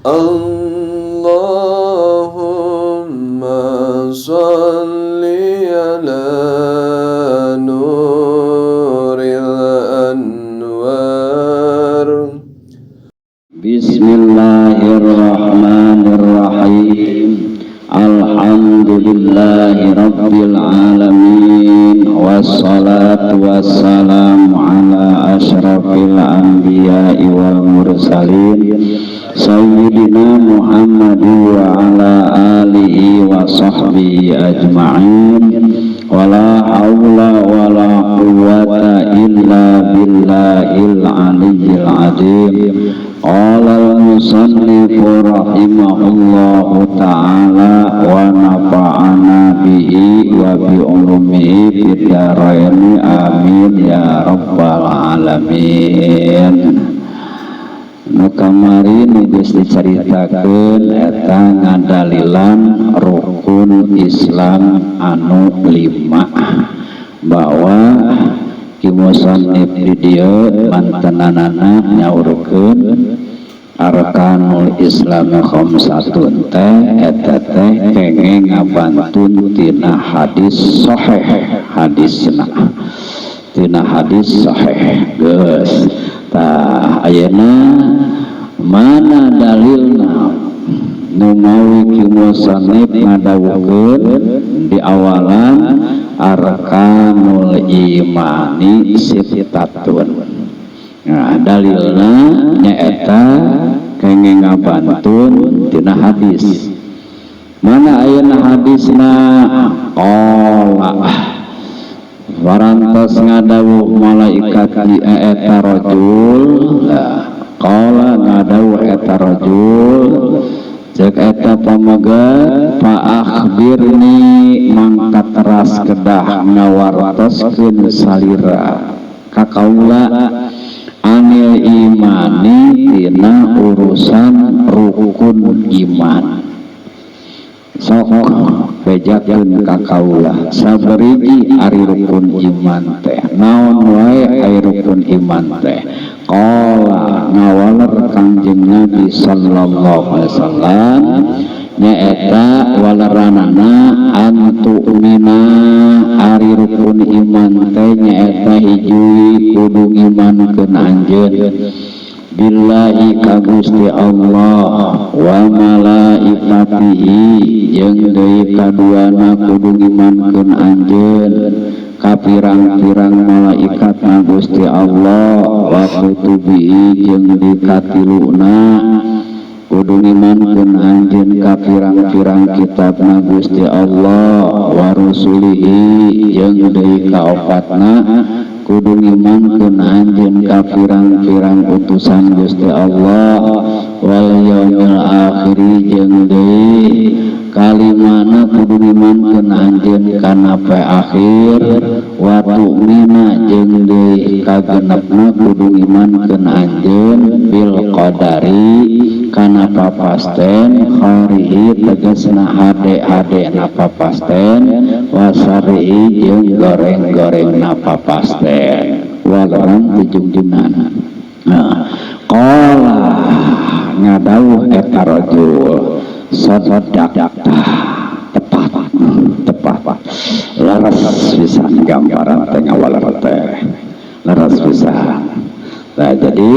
اللهم صل على نور الأنوار. Bismillahirrahmanirrahim. Alhamdulillahi rabbil alamin. Wassalatu wassalamu ala asyrafil anbiya'i wal mursalin sayyidina Muhammad wa ala alihi wa sahbihi ajma'in. Wala hawla wala quwwata illa billahil aliyyil azim. Qala al-musannif rahimahullahu ta'ala wa nafa'ana bihi wa bi ulumihi fid dharain, amin ya rabbal alamin. Nu kamari nu geus dicaritakeun eta ngadalilan rukun Islam anu lima, bahwa ki musannif di dieu mantenanana nyaurkeun arkanul Islam khamsatun teh eta teh kenging ngabantun tina hadis sahih, hadisna tina hadis sahih geus. Tah, ayeuna mana dalilna nu mawi ki musannif ngadawuhkeun di awalan arkanul imani sittatun? Nah, dalilna nyaeta kenging ngabantun tina hadis. Mana ayeuna hadisna? Qala, warantos ngadawuh malaikat di eta rajul. Qala, ngadawuh eta rajul, cek eta pamegat, fa akhbirni, mangka teras kedah ngawartoskeun salira ka kaula, anil imani, tina urusan rukun iman. Sok bejakeun ka kaula sabariji ari rukun iman teh naon wae, ari rukun iman teh. Qala, ngawaler Kangjeng Nabi sallallahu alaihi wasallam, nyaeta waleranana antu'mina, ari rukun iman teh nyaeta hiji kudu ngimankeun anjeun, billahi, ka Gusti Allah, wa malaikatihi, jeung deui kaduana kudu ngimankeun anjeun ka pirang-pirang malaikat na Gusti Allah, wa kutubihi, jeung di katiluna kudu ngimankeun anjeun ka pirang-pirang kitab na Gusti Allah, wa rusulihi, jeung deui kaopatna kudu ngimankeun anjeun ka pirang-pirang utusan Gusti Allah, wal yaumil akhiri, jeung deui kalimana kudu ngimankeun anjeun kana poe akhir, wa tu'mina, jeung deui kagenepna kudu ngimankeun anjeun, bil qadari, kana papasten, khairihi, tegasna hade-hade na papasten, wa syarrihi, jeung goreng-goreng na papasten, walaran tujungjunan. Nah, qala, ngadawuh eta rajul, sadaqta, tepat, tepat, laras pisan gambaran teh, ngawaler teh laras pisan. Nah, jadi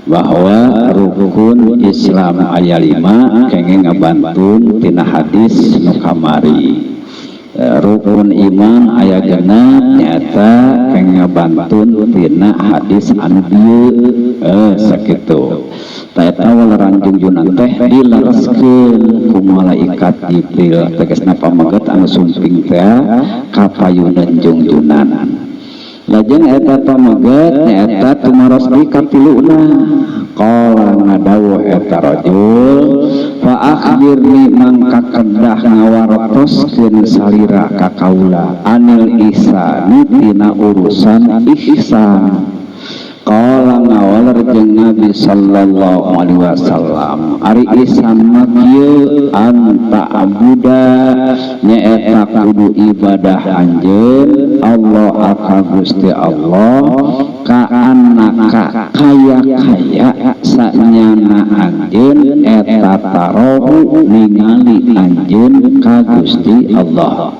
bahwa rukun Islam aya lima kenging ngabantun tina hadis nu kamari. Rukun iman aya genep nyata kenging ngabantun tina hadis anu bieu, sakitu. Tah, eta waleran jungjunan teh dilereskeun ku malaikat Jibril, tegasna pameget anu sumping teh ka payuneun jungjunan. Lajeng eta pameget nyaeta tumaros di katiluna. Qala, ngadawuh eta rajul, fa akhbirni, mangka kedah ngawartoskeun salira ka kaula, anil ihsani, tina urusan ihsan. Qala ngawaler jeung Nabi sallallahu alaihi wasallam ari ihsan mah kieu anta abuda nyaeta kudu ibadah anjeun Allah ka Gusti Allah ka annaka kaya-kaya sanyana anjeun eta tarohu ningali anjeun ka Gusti Allah.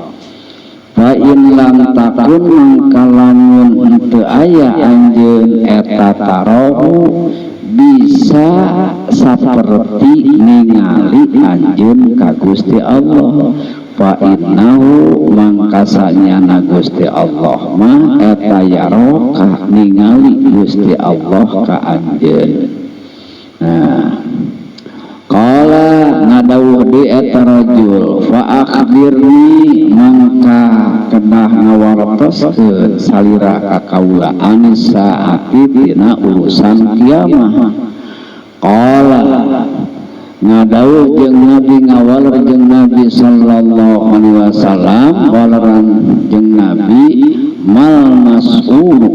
Fa in lam takun mangka lamun teu aya anjeun eta tarohu bisa saperti ningali anjeun ka Gusti Allah. Fa innahu mangka sanyana Gusti Allah mah eta yaraka ningali Gusti Allah ka anjeun. Nah, qala ngadawuh di eta rajul fa akhbirni mangka kedah ngawartoskeun salira ka kaula anis saati tina urusan kiamah. Qala ngadawuh jeung Nabi ngawaler jeung Nabi sallallahu alaihi wasallam waleran jeung Nabi mal mas'ulu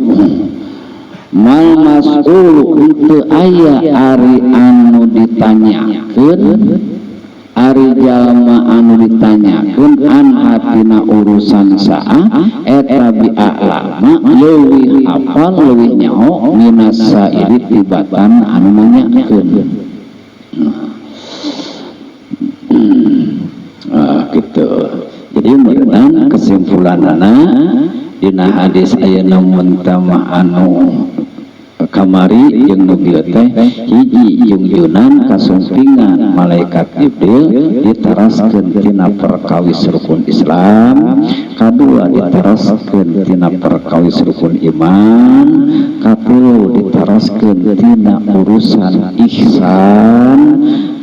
mal mas'ulu teu aya ari anu ditanyakeun ari jalma anu ditanyakeun an hatina urusan saah eta bi a'lama leuwih hafal leuwih nyaho minas saili tibatan anu nanyakeun. Gitu. Jadi meureunan kesimpulanana dina hadis ayeuna mun tama anu kamari jeung nu bieu teh hiji jungjunan kasumpingan malaikat Jibril ditaraskeun tina perkawis rukun Islam, kadua ditaraskeun tina perkawis rukun iman, katilu ditaraskeun tina urusan ihsan,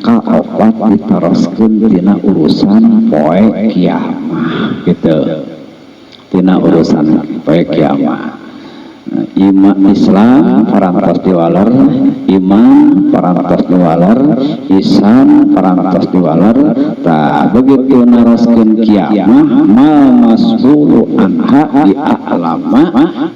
kaopat ditaraskeun tina urusan poe kiamah gitu. Tina urusan poe kiamah. Iman Islam parantos diwaler, iman parantos diwaler, ihsan parantos diwaler. Tah begitu naroskeun kiamah mal mas'ulu anha bi a'lama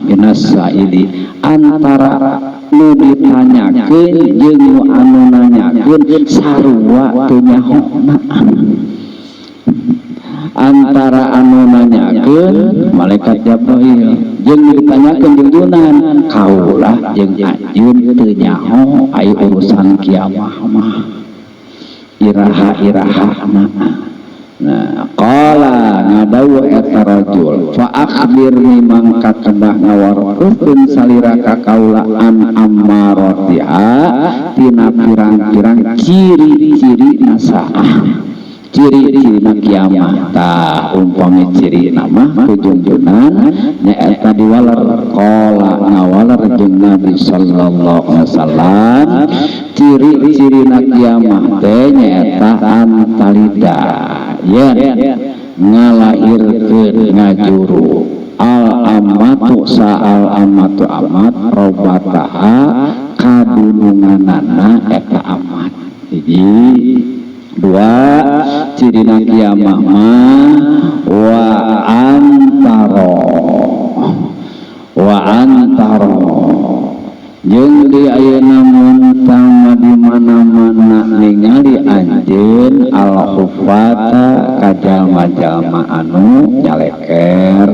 minas saili antara nu ditanyakeun jeung nu anu nanyakeun sarua teu nyahona. Antara anu nanyakeun malaikat Jibril jeung ditanyakeun jungjunan kaula jeung anjeun teu nyaho ai urusan kiamah mah iraha-irahana. Nah, qala ngadawuh eta rajul fa akhbirni mangka kedah ngawartokeun salira ka kaula an ammaratiha tina pirang-pirang ciri-ciri nasaah ciri-ciri na kiamah. Tah umpami ciri nama kujungjunan nyaeta diwaler. Qala ngawaler jeung Nabi sallallahu alaihi wasallam ciri-ciri na kiamah teh nyaeta antalida yen ngalahirkeun ngajuru al amatu sa'al amatu amat robataha kadununganana eta amat. Hiji dua cirina kiamah mah wa antaro jeung di ayeuna mun tama di mana-mana ningali anjeun al hufata ka jalma-jalma anu nyaleker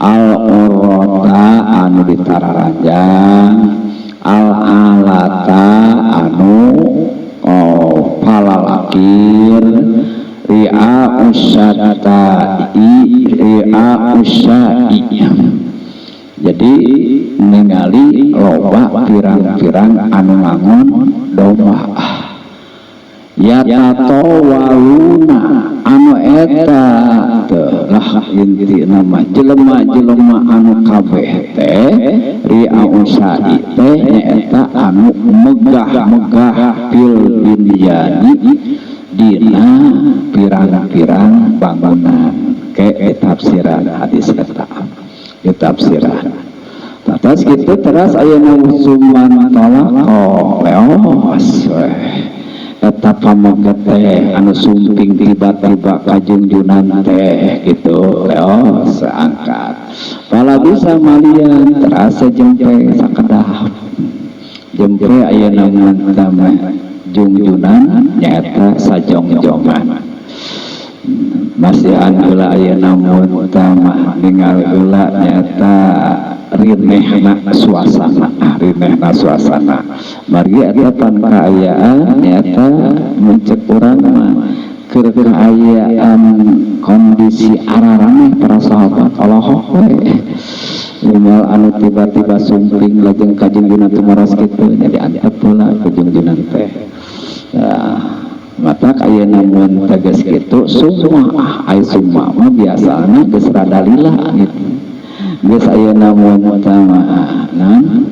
al urata anu ditararanjang al alata anu palalakir ri'a usyatai ri'a usyai. Jadi ningali loba pirang-pirang anu ngangon domba yatatawaluna anu eta teu lah inti nama jelema-jelema anu kabeh teh ri'a usyai teh nyaeta anu megah-megah fil binyani dina pirang-pirang bangunan ke tafsiran hadis eta ditafsiran. Atas gitu teras ayeuna suman talaqo leos eta pamoget teh anu sumping tiba-tiba ka junjunan teh gitu leos angkat pala bisa malian terasa jempe sakedap. Jempe ayeuna mun jungjunan nyaeta sajongjongan. Masihan heula ayeuna mun mah ningal heula nyaeta rinehna suasana, rinehna suasana. Margi eta pan kaayaan nyaeta mun cek urang mah keur kaayaan kondisi ararameh para sahabat olohok we. Unggal anu tiba-tiba sumping lajeng ka jungjunan tumaros kitu nya diantep heula ku jungjunan teh. Nah, matak ayeuna mun tegas kitu summa ai summa mah biasana geus rada lila gitu. Geus ayeuna mun mah nan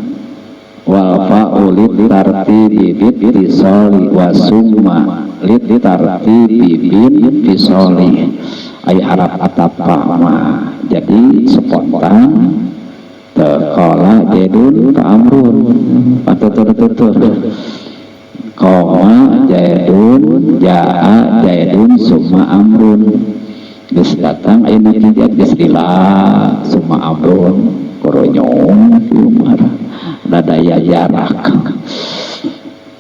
wal fa'u lit tartibi bittisali wa summa lit tartibi bin fisali ai harap atap mah jadi spontan qala Zaidun fa amrun patutur-tutur qoma Zaidun jaa Zaidun summa amrun geus datang ayeuna kieu geus lila summa amrun koronyong Umar dadaya jarak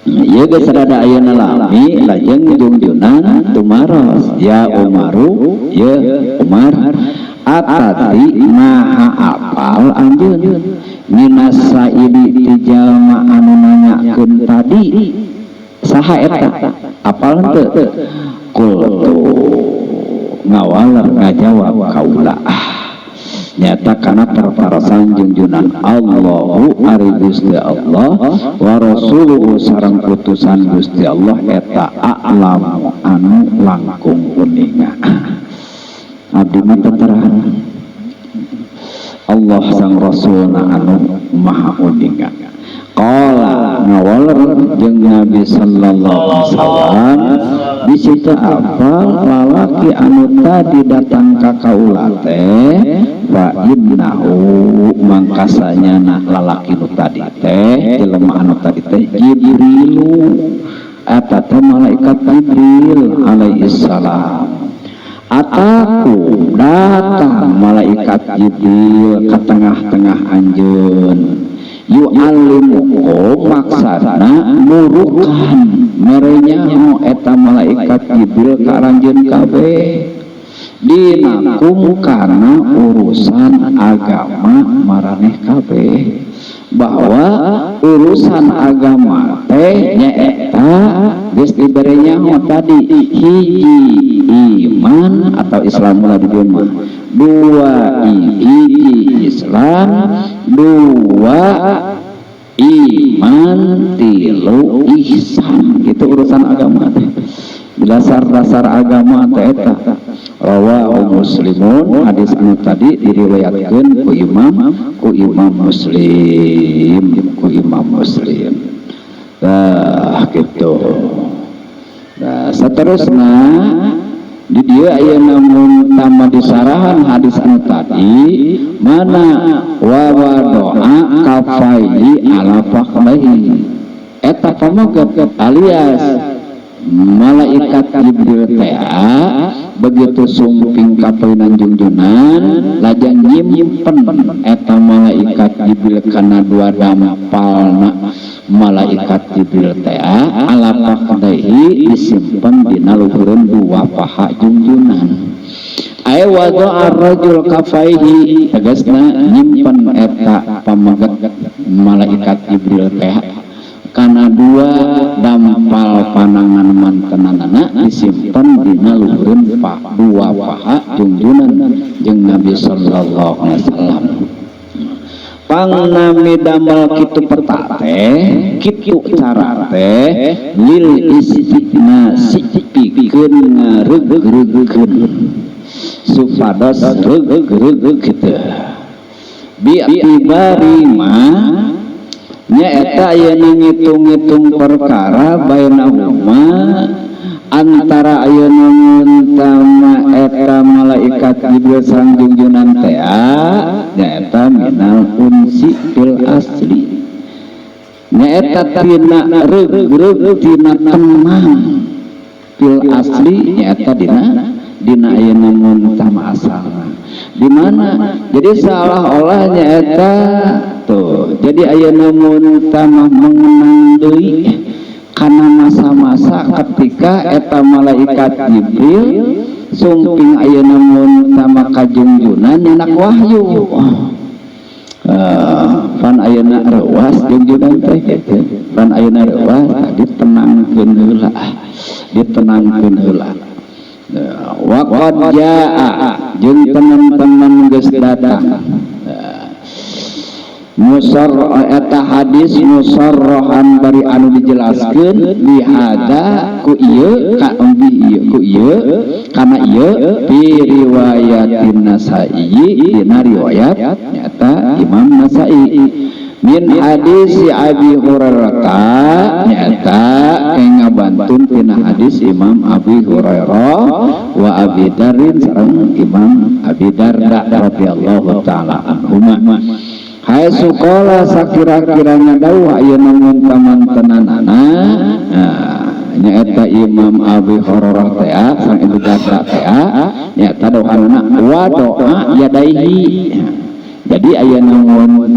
ieu geus rada ayeuna lami lajeng jungjunan tumaros ya Umaru ya Umar atadri maha apal anjeun minas saili ti jalma anu nanyakeun tadi saha eta apal henteu qultu ngawaler ngajawab kaula nyata kana perparasan junjunan Allahu ari Gusti Allah wa rasuluhu sareng putusan Gusti Allah eta a'lamu anu langkung uninga. Abdi mah terang Allah sang Rasulna anu maha uninga. Qala ngawaler jeung Nabi sallallahu alaihi wasallam bisi teu apal lalaki anu tadi datang ka kaula teh fa innahu mangkasanya lalaki nu tadi teh jelema anu tadi teh Jibrilu eta teh malaikat Jibril alaihi salam. Ataku datang malaikat Jibril ke tengah-tengah anjeun yu'allimukum maksana murukan merenya eta malaikat Jibril ka aranjeun kabeh dinakum kana urusan agama maraneh kabeh bahwa urusan agama teh nyaeta geus dibere nyaho tadi hiji iman atau Islam lah di dieu mah dua hiji Islam dua iman tilu ihsan gitu urusan agama teh dasar-dasar agama teh eta. Rawahu Muslimun hadis anu tadi diriwayatkeun ku Imam Muslim ku Imam Muslim. Tah gitu. Nah, seterusna di dieu ayeuna mun tambah disarahan hadis anu tadi mana wa wadoa kafaihi ala fakhmaihi eta pamoget alias malaikat Jibril teh begitu sumping kapeunan jungjunan lajeng nyimpen eta malaikat Jibril kana dua dampalna malaikat Jibril teh ala fakhmaihi disimpen dina luhureun dua paha jungjunan. Ai wada'a ar-rajul kafaihi tegasna nyimpen eta pameget malaikat Jibril teh kana dua dampal panangan mantenanana disimpen dina luhureun dua paha jungjunan jeung Nabi sallallahu alaihi wasallam. Pangnami damel kitu peta teh kitu cara teh lil istinasi pikeun ngareug-reugkeun supados reug-reug kitu bi itibari ma nyaeta ayeuna ngitung-ngitung perkara bainahuma antara ayeuna muntama eta malaikat Jibril sareng jungjunan teh nyaeta minal unsi fil asli nyaeta tina reug-reug tina tenang fil asli nyaeta dina ayeuna muntama asalna di mana jadi seolah-olah nyaeta tuh Jadi ayeuna mun mah mengenang deui kana masa-masa ketika eta malaikat Jibril sumping ayeuna mun tama ka Junjunan nyanak wahyu. Pan ayeuna reuas Junjunan teh kitu. Pan ayeuna reuas ditenangkeun heula. Ditenangkeun heula. Wa qad jaa jeung teman-teman geus datang. Musar eta hadis musarrohan bari anu dijelaskeun bihada ku ieu ka ieu ku ieu kana ieu fi riwayatin Nasa'i dina riwayat nyata Imam Nasa'i min hadis Abi Hurairah nyata ngabantun tina hadis Imam Abi Hurairah wa Abi Darrin sareng Imam Abi Darda radhiyallahu taala anhuma. Hai sukola sakira-kiranya dawuh ayeuna mun tamantenanana nyaeta Imam Abi Hurairah teh sareng Abu Darda teh nyaeta dawuhanana wa doa yadaihi. Jadi ayeuna mun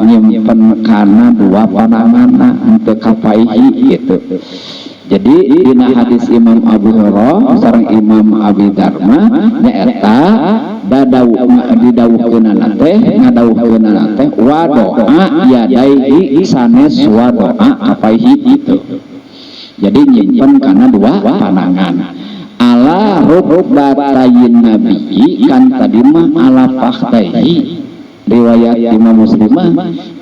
nyimpen kana dua pananganna henteu kapaihi gitu. Jadi dina hadis Imam Abu Hurairah sareng Imam Abi Darma nyaeta didawuhkeunana teh ngadawuhkeunana teh wa doa yadaihi sanes wa doa kapaihi gitu. Jadi nyimpen kana dua panangan. Ala rukbatayin nabi kan tadi mah ala fakhtaihi riwayat Imam Muslim mah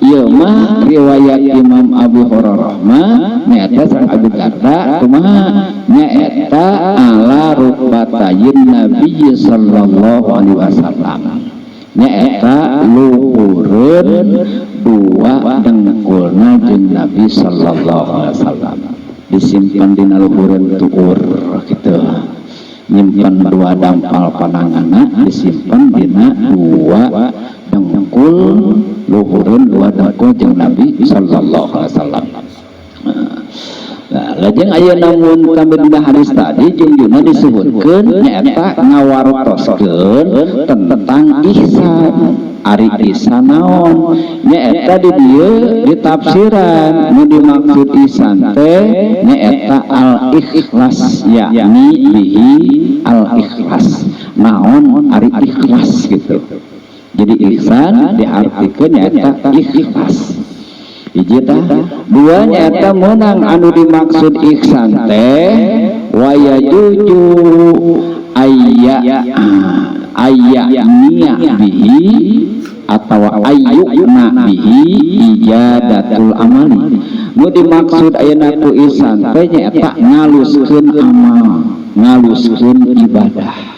ieu mah riwayat Imam Abu Hurairah mah nyaeta sareng Abu Darda kumaha nyaeta ala rukbatayin nabi sallallahu alaihi wasallam nyaeta luhureun dua dengkulna jeung Nabi sallallahu alaihi wasallam disimpan dina luhureun tuur kitu. Nyimpen dua dampal pananganna disimpan dina dua dengkul luhureun dua dengkul jeung Nabi sallallahu alaihi wasallam. Nah, lajeng ayeuna mun dina hadis tadi jungjuna disebutkeun nyaeta ngawartoskeun tentang ihsan. Ari ihsan naon? Nyaeta di dieu ditafsiran nu dimaksud ihsan teh nyaeta al ikhlas, yakni bihi al ikhlas. Naon ari ikhlas gitu. Jadi ihsan diartikeun nyaeta ikhlas. Hiji tah, dua nyaeta meunang anu dimaksud ihsan teh waya juju ayya ayya niya bihi atau ayyukna bihi ijadatul amali. Nu dimaksud ayeuna ku ihsan teh nyaeta ngaluskeun amal, ngaluskeun ibadah.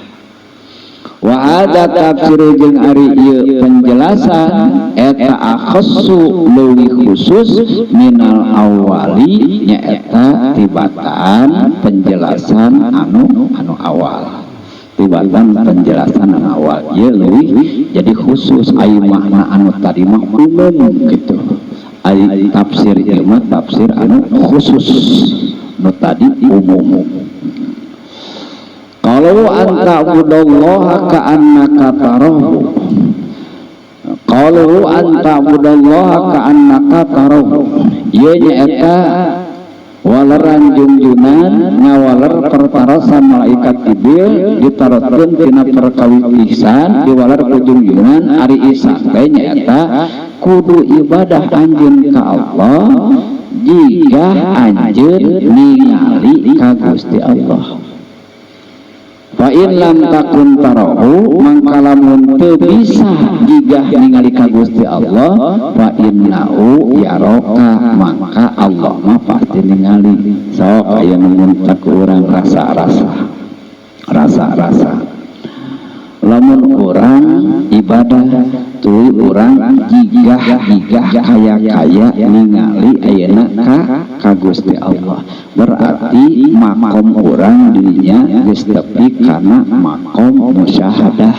Wa hadza tafsir jeung ari ieu penjelasan eta akhassu leuwih khusus minal awali nyaeta tibatan penjelasan anu awal. Tibatan penjelasan anu awal ieu leuwih jadi khusus ai makna anu tadi mah umum gitu. Ai tafsir ieu mah tafsir anu khusus nu tadi umum. Kalau anta budallaha ka'annaka tarahu. Kalau anta budallaha ka'annaka tarahu. Ieu nyaeta waleran junjunan ngawaler pertarosan malaikat Jibril ditarotkeun tina perkawis ihsan diwaler ku junjunan ari ihsan teh nyaeta kudu ibadah anjeun ka Allah jika anjeun ningali ka Gusti Allah. Fa in lam takun tarahu mangka lamun teu bisa jigah ningali ka Gusti Allah fa innahu yaraka mangka Allah mah pasti ningali. Sok aya nu mun ku urang rasa-rasa rasa-rasa lamun urang ibadah tuluy urang jigah-jigah kaya-kaya ningali ayeuna ka Gusti Allah berarti makom urang dirinya geus tepi kana makom musyahadah.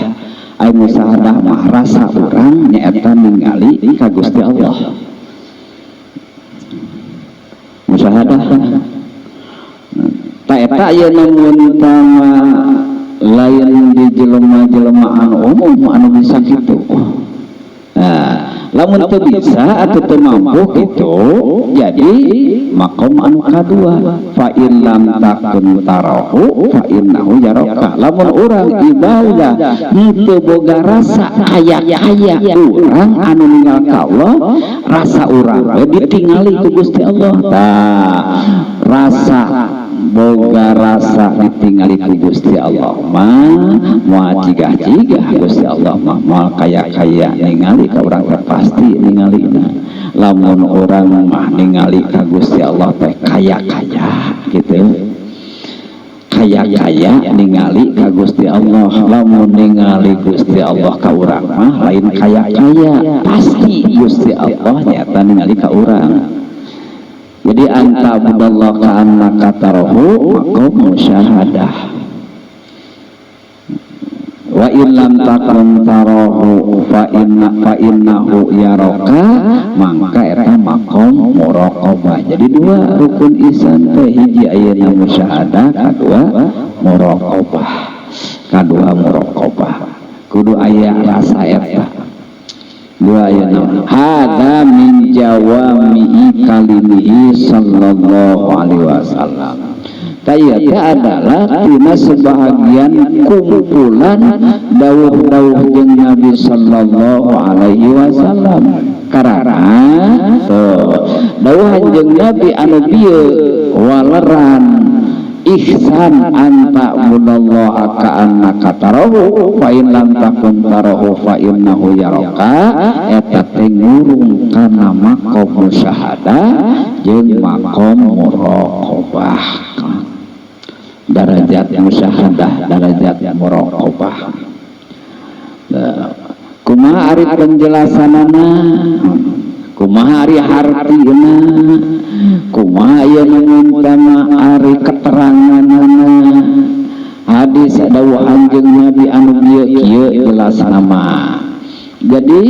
Ai musyahadah mah rasa urang nyaeta ningali ka Gusti Allah. Musyahadah ta eta ayeuna mun lain di jelema-jelema anu umum anu bisa kitu. Nah, Lamun teu bisa atau teu mampu gitu, jadi makom anu kadua, fa in lam takun tarahu fa innahu yaraka. Lamun urang ibadah teu boga rasa kaya-kaya urang anu ninggal ka Allah, rasa urang we ditingali ku Gusti Allah. Tah, rasa boga rasa ditingali ku Gusti Allah mah moal cigah-cigah. Gusti Allah mah moal kaya-kaya ningali ka urang teh, pasti ningalina. Lamun urang mah ningali ka Gusti Allah teh kaya-kaya gitu, kaya-kaya ningali ka Gusti Allah. Lamun ningali Gusti Allah ka urang mah lain kaya-kaya, pasti Gusti Allah nyata ningali ka urang. Jadi an ta'budallah ka'annaka tarahu, maqam musyahadah. Wa in lam takun tarahu fa innahu yaraka, mangka eta maqam muraqabah. Jadi dua rukun ihsan teh, hiji ayeuna musyahadah, kadua muraqabah. Kadua muraqabah, kudu aya rasa eta. Dua ayeuna, hada min jawami'i kalimihi sallallahu alaihi wasallam. Taya teh adalah tina sebahagian kumpulan dawuh-dawuh jeung Nabi sallallahu alaihi wasallam. Karena tuh dawuhan jeung Nabi anu bieu waleran ihsan an ta'budallaha ka'annaka tarahu fa in lam takun tarahu fa innahu yaraka, eta teh ngurung kana maqam musyahadah jeung maqam muraqabah, darajat musyahadah, darajat muraqabah. Nah, kumaha ari penjelasanana, kumaha ari hartina, kumaha ieu nu ari keteranganana hadis dawuh Anjeun Nabi anu bieu kieu jelas nama. Jadi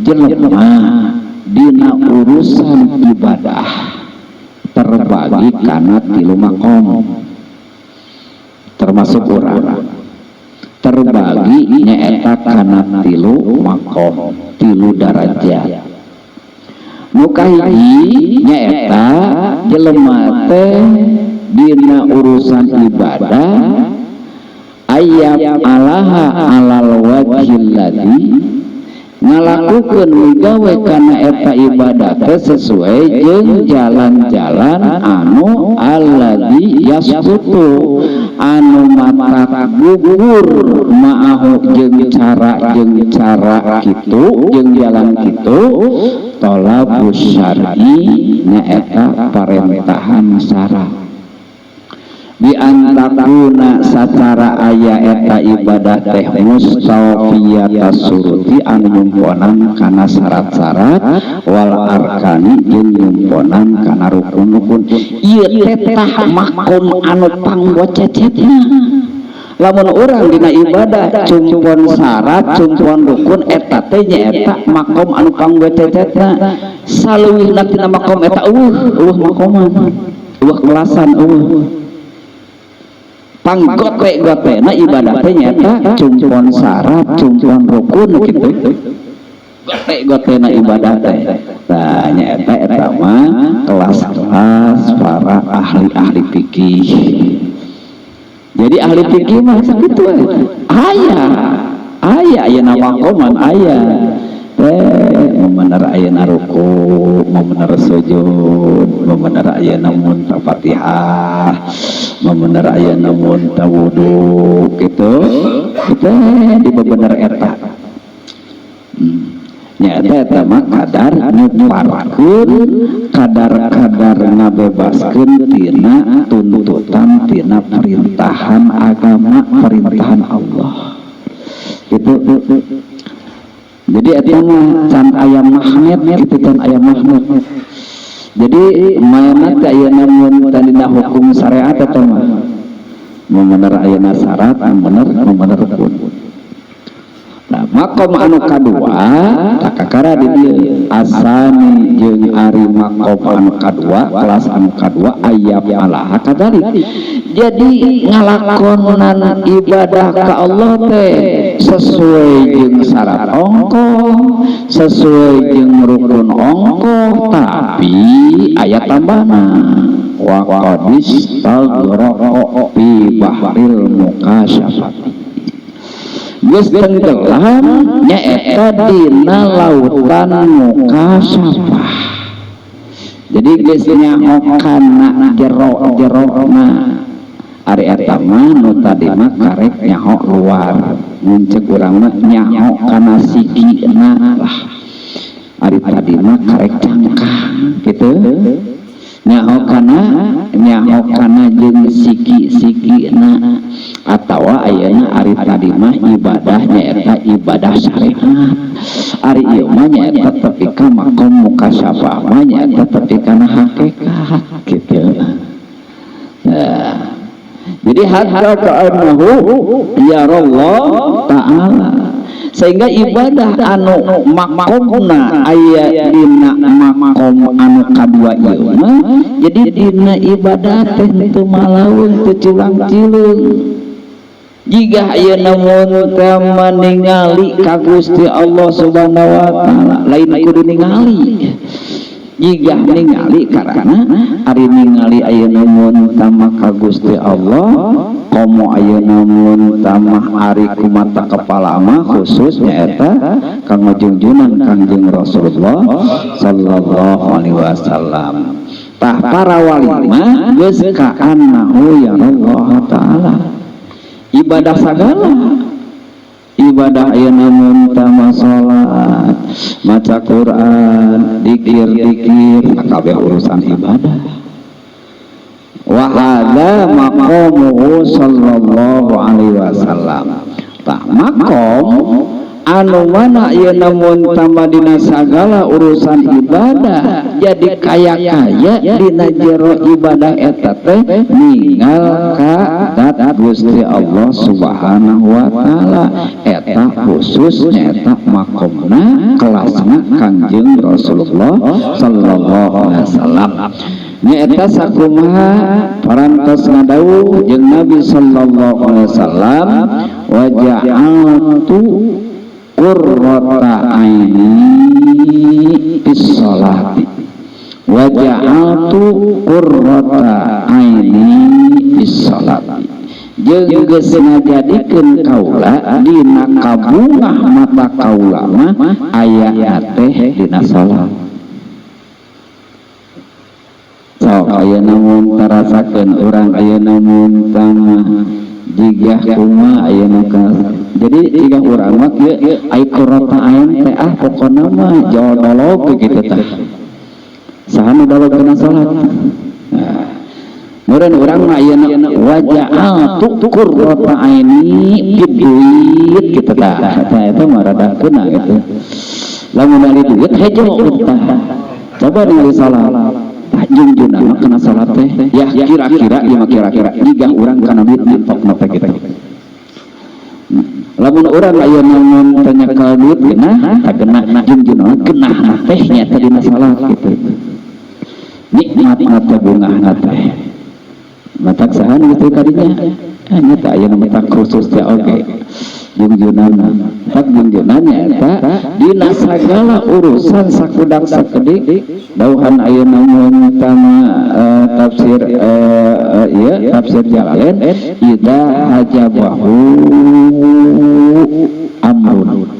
jelema dina urusan ibadah terbagi kana tilu makom, termasuk urang terbagi nyaeta kana tilu makom, tilu darajat. Nu kahiji nyaeta jelema teh dina urusan ibadah ayyaf'alaha alal wajhil ladzi, ngalakukeun migawe kana eta ibadah teh sesuai jeung jalan-jalan anu alladzi yasqutu, anu matak gugur, ma'ahu jeung cara kitu, jeung jalan kitu, tolabus syar'i, nyaeta parentahan syara, bi antakuna sacara aya eta ibadah teh mustawfiyata suruti, anu nyumponan kana syarat-syarat, wal arkani, jeung nyumponan kana rukun-rukun. Ieu teh tah makom anu pangbocecetna. Lamun urang dina ibadah cumpon syarat, cumpon rukun, eta teh nyaeta makom anu pangbocecetna. Saleuwihna tina makom eta euweuh, euweuh makoman, euweuh kelasan, euweuh. Panggote-gotena ibadah teh nyaeta cumpon syarat, cumpon rukun gitu, gote-gotena ibadah teh. Nah, nyaeta eta mah kelas-kelas para ahli-ahli fikih. Jadi ahli fikih mah sakitu we. Aya aya ayeuna makoman, aya teh memener ayeuna ruku, memener sujud, memener ayeuna munta Fatihah, memener ayeuna munta wudu gitu. Itu di bebener eta. Nyaeta eta mah kadar nyuparkeun, kadar-kadar ngabebaskeun tina tuntutan, tina perintahan agama, perintahan Allah gitu. Jadi eta mah can aya magnet gitu, can aya magnet. Jadi mainna teh ayeuna mun tadina hukum syariat eta mah memener ayeuna syarat, memener rukun. Nah, makom anu kadua tak kakara di dieu asani jeung ari makom anu kadua, kelas anu kadua, ayyaf'alaha kadzalik. Jadi ngalakonan ibadah ka Allah teh Sesuai jeung syarat ongkoh, sesuai jeung rukun ongkoh, tapi aya tambahna wa qadis taghraqa fi bahril mukasyafati, geus tenggelam nyaeta dina lautan mukasyafah. Jadi geus nyaho kana jero-jerona. Ari eta mah nu tadi mah karek nyaho luar, mun ceuk urang mah nyaho kana sikina lah. Ari tadi mah karek cangkang gitu, nyaho kana jeung siki-sikina. Atawa ayeuna ari tadi mah ibadah nyaeta ibadah syariat, ari ieu mah nyaeta tepi ka makom mukasyafah mah nyaeta tepi kana hakikat gitu. Nah, jadi hatta ka'annahu yarallah ta'ala, sehingga ibadah anu makomna aya dina makom anu kadua ieu mah, jadi dina ibadah teh teu malaweung, teu culang-cileung, jika ayeuna mun teh ningali ka Gusti Allah Subhanahu wa taala. Lain kudu ningali jika ningali, karena ari ningali ayeuna mun tama ka Gusti Allah, komo ayeuna mun tamah ari ku mata kepala mah, khusus nyaeta kanggo junjunan Kangjeng Rasulullah sallallahu alaihi wasallam. Tah, para wali mah geus ka'annahu yarallah ta'ala. Ibadah, sagala ibadah, ayeuna mun tama salat, maca Quran, dikir-dikir, kabeh urusan ibadah. Wa hadza maqamuhu sallallahu alaihi wasallam. Tah, makom anu mana ieu mun tama dina sagala urusan ibadah jadi kaya-kaya dina jero ibadah eta teh ninggal ka dat Gusti Allah Subhanahu wa taala, eta khusus eta makomna kelasna Kangjeng Rasulullah sallallahu alaihi wasallam. Nyaeta sakumaha parantos ngadawuh jeung Nabi sallallahu alaihi wasallam, wa ja'altu qurrata aini fis sholati, wa ja'altu qurrata aini fis sholati, jeung geus ngajadikeun kaula dina kabungah mata kaula mah aya teh dina salat. Sok ayeuna mun tarasakeun urang ayeuna mun tama jiga kumaha ayeuna ka, jadi jika urang mah kieu, ai qurrata ain teh ah pokona mah jol dolog kitu. Tah, saha nu dolog kana salat? Nah, meureun urang mah ayeuna wa ja'altu qurrata aini fid duit kitu. Tah, eta eta mah rada keuna gitu. Lamun ningali duit hejo tah, coba ningali salat. Tah, jungjuna mah kana salat teh ya kira-kira ieu mah, kira-kira jiga urang kana duit nentokna teh kitu. Lamun urang ayeuna mun tanya ka duit geunah tah, geunah jungjuna geunah teh nya teh dina salat kitu, nikmat teh, bungahna teh. Matak saha nu geus kadinya nya teh ayeuna matak khusus teh oge jungjunana. Tak jungjunannya eta dina sagala urusan sakudak sakedik. Dauhan ayeuna mun tama tafsir ieu tafsir Jalalain, idza hajabahu amrun,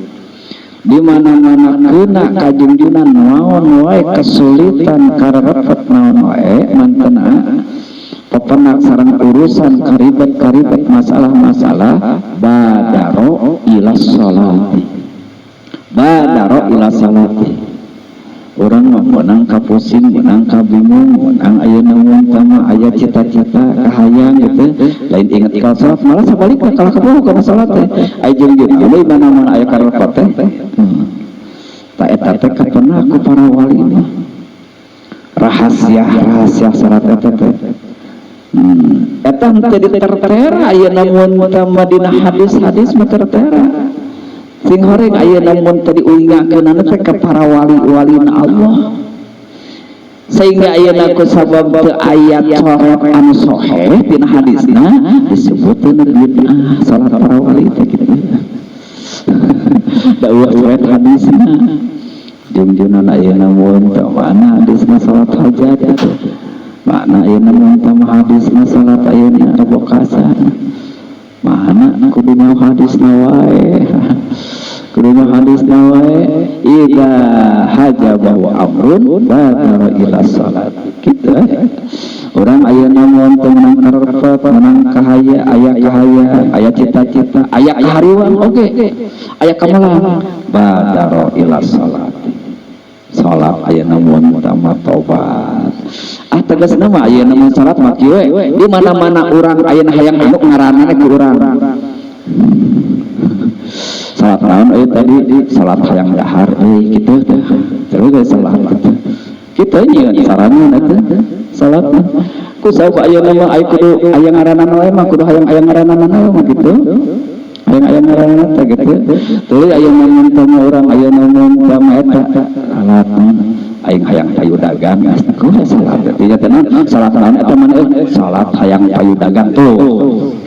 di mana-mana kena kajungjunan naon wae, kesulitan karepet naon wae, mantena pepenak sareng urusan karibet-karibet, masalah-masalah, badaro ila sholati, badaro ila sholati. Urang mah meunang ka pusing, meunang ka bingung, meunang ayeuna mun tama aya cita-cita kahayang gitu, lain inget ka salat, malah sabalikna kalah kaburu kana salat teh. Aya jeung jeung deui mana-mana aya karepot teh. Tah, eta teh kapenak ku para wali mah rahasia rahasia salat eta teh. Eta henteu ditertera ayeuna mun tama dina hadis-hadis mah tertera. Sing horeng ayeuna mun teu diulingakeunana teh ka para wali-walina Allah, sehingga ayeuna ku sabab teu aya coret anu soheh dina hadisna disebutkeun bid'ah salat para wali teh kitu. Da eueuh coet hadisna. Jungjunan ayeuna mun teu mana hadisna salat hajat itu. Mana ayeuna mun teu hadisna salat ayeuna kabokasan. Mana kudu nyaho hadisna wae. Kudu nyaho hadisna wae. Idza hajabahu amrun badara ila salat. Kitu. Urang ayeuna mun teu meunang karepet, meunang kahaya, aya kahaya, aya cita-cita, aya kahariwang oge, aya kamelang, badara ila salat. Salat ayeuna mun tama tobat. Ah, tegasna mah ayeuna mun salat mah kieu we. Di mana-mana urang ayeuna hayang anu ngaranna ku urang. Salat naon euy tadi? Salat hayang dahar euy kitu teh. Terus ge salat kitu. Kitu nyieun saranna eta salat. Ku sabab ayeuna mah aya kudu aya ngaranna wae mah kudu hayang aya ngaranna wae mah kitu. Hayang aya ngaranna teh kitu. Tuluy ayeuna mun tama urang ayeuna mun tama eta salat aing hayang payu dagang kudu salat. Artinya teh naon? Salat naon eta mah euy? Salat hayang payu dagang tuh.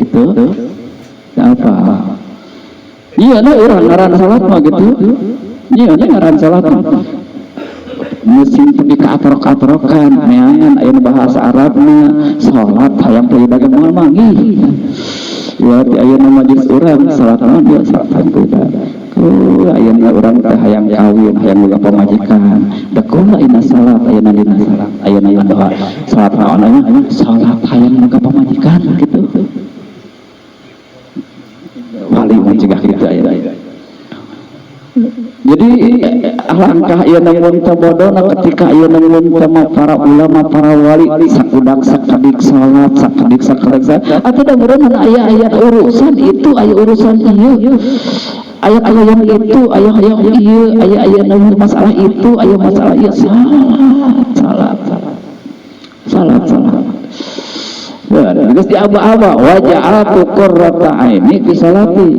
Gitu. Apa? Iya nah urang ngaran salat mah gitu. Iya nah ngaran salat mah. Musim tepi kaatrok-atrokan neangan aya bahasa Arabna salat hayang payu dagang moal manggih. Ya ti ayeuna majlis urang salat naon dia salat hayang payu dagang. Ku ayeuna urang teh hayang kawin, hayang boga pamajikan. Da kumaha ayeuna salat ayeuna dina salat ayeuna ieu doa salat naon ayeuna salat hayang boga pamajikan gitu. Wali mah cegah kitu ayeuna. Jadi alangkah ieu mun teu bodona ketika ieu mun teu para ulama, para wali sakudak sakedik salat, sakedik sakedik salat atau da meureun aya aya urusan itu, aya urusan ieu, aya hayang itu, aya hayang ieu, aya aya masalah itu, aya masalah ieu, salat salat salat salat salat. Geus diaba-aba wa ja'altu qurrata aini fi salati.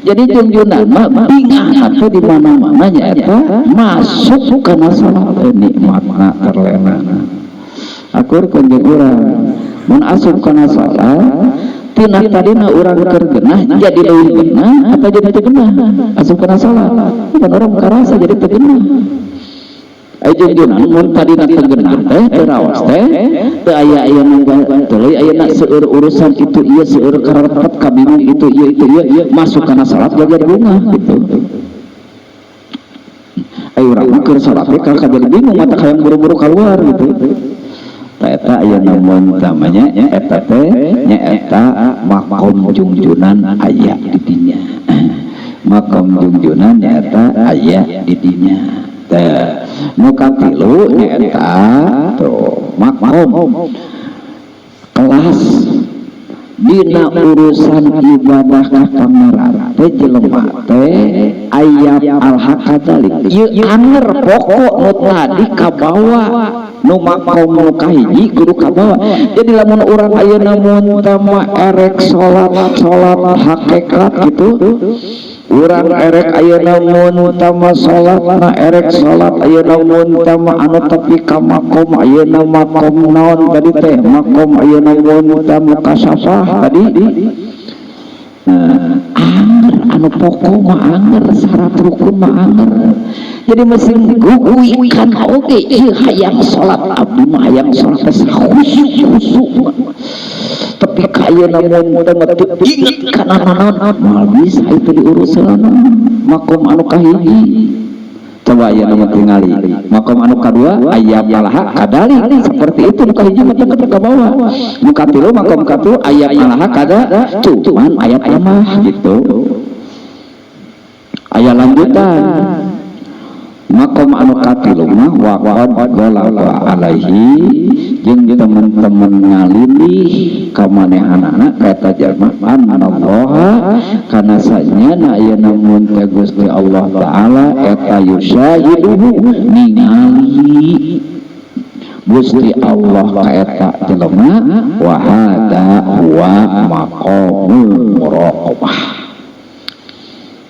Jadi junjunan mah bingah teh di mana-mana nyaeta masuk kana salat nikmatna terlena. Akur kunjung urang mun asup kana salat tina tadina urang keur geunah jadi leuwih geunah atau jadi teu geunah asup kana salat. Bukan urang karasa jadi teu geunah. Ai junjunan mun tadina teu geunah teh teu raos teh teu aya aya nu tuluy ayeuna seueur urusan itu ieu, seueur karepet kabingung itu ieu itu ieu, masuk kana salat jadi bungah gitu. Ai urang mah keur salat teh kakak jadi bingung mata hayang buru-buru keluar gitu. Ta eta ayeuna mun tamanya eta teh nya eta makom jungjunan aya di dinya. Makom jungjunan nyaeta aya di dinya. Teh nu katilu nyaeta tuh makom kelas dina urusan ibadah ka Pangeran teh jelema teh aya alhaq kadzalik. Ieu anger pokok nu tadi kabawa, nu makom nu kahiji kudu kabawa. Jadi lamun urang ayeuna mun teu erek salat salat hakikat gitu, urang erek ayeuna mun tama salatna erek salat ayeuna mun tama anu tepi ka makom ayeuna, makom naon tadi teh, makom ayeuna mun tama kasafah tadi. Nah, anger anu pokok mah anger, syarat rukun mah anger. Jadi mesin guguikan oge ieu hayang salat, abdi mah hayang salat teh khusyuk khusyuk, tapi ayeuna mun teu inget kana naon moal bisa itu diurusan makom anu kahiji. Coba ayeuna mah tingali makom anu kadua aya malaha kadali seperti itu. Nu kahiji mah teu ka bawah. Nu katilu, makom katilu aya malaha kada, cuman aya tambah gitu, aya lanjutan. Makom anu katilu mah waqad ghalaba alaihi jeung teman-teman ngalindih ka manehanana ka eta jalma annallaha kana sanyana ayeuna mun teh Gusti Allah Taala eta yusyahiduhu ningali Gusti Allah ka eta jelema. Wa hada huwa maqamul muraqabah.